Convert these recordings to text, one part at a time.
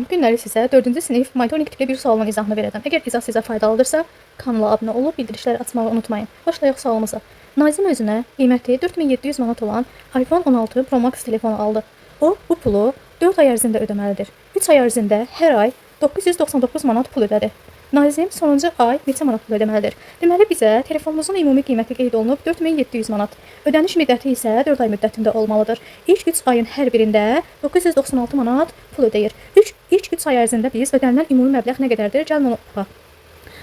Bu günləri sizə 4-cü sinif monitorinq tipli bir sualın izahını verəcəm. Əgər izah sizə faydalıdırsa, kanala abunə olub bildirişləri açmağı unutmayın. Başlayaq sualımıza. Nazim özünə qiyməti 4700 manat olan iPhone 16 Pro Max telefonu aldı. O, bu pulu 4 ay ərzində ödəməlidir. 3 ay ərzində hər ay 999 manat pul ödədi. Nazim sonuncu ay neçə manat pul ödəməlidir? Deməli bizə telefonumuzun ümumi qiyməti qeyd olunub 4700 manat. Ödəniş müddəti isə 4 ay müddətində olmalıdır. İlk 3 ayın hər birində 996 manat pul ödəyir. İlk 3 ay ərzində biz ödənilən ümumi məbləğ nə qədərdir? Gəlin onu tapaq.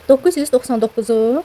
999-u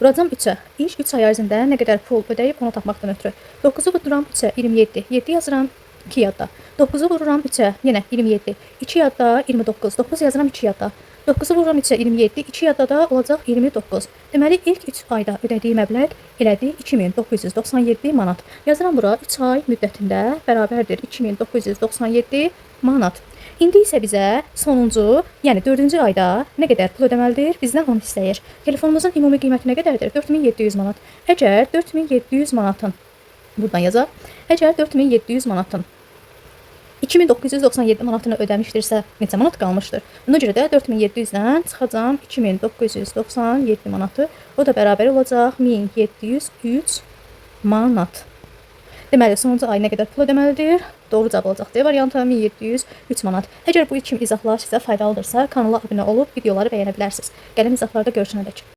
vuracam 3-ə. İlk 3 ay ərzində nə qədər pul ödəyib onu tapmaqdan ötürü. 9-u vururam 3-ə 27. 7 yazıram 2 yadda. 9-u vururam 3-ə yenə 27. 2 yadda 29. 9 yazıram 2 yadda. 9-u vururam 3-ə 27. 2 yadda da olacaq 29. Deməli ilk 3 ayda ödədiyi məbləğ elədi 2997 manat. Yazıram bura 3 ay müddətində bərabərdir 2997 manat. İndi isə bizə sonuncu, yəni 4-cü ayda nə qədər pul ödəməlidir? Bizdən onu istəyir. Telefonumuzun ümumi qiyməti nə qədərdir? 4700 manat. Əgər 4700 manatın buradan yazaq. Əgər 4700 manatın 2997 manatını ödəmişdirsə, neçə manat qalmışdır? Buna görə də 4700-dən çıxacam 2997 manatı. O da bərabər olacaq 1703 manat. Deməli, sonuncu ay nə qədər pul ödəməlidir? Doğru cavab olacaq D variantı 1703 manat. Əgər bu kimi izahlar sizə faydalıdırsa, kanala abunə olub videoları bəyənə bilərsiniz. Gəlin izahlarda görüşənədək.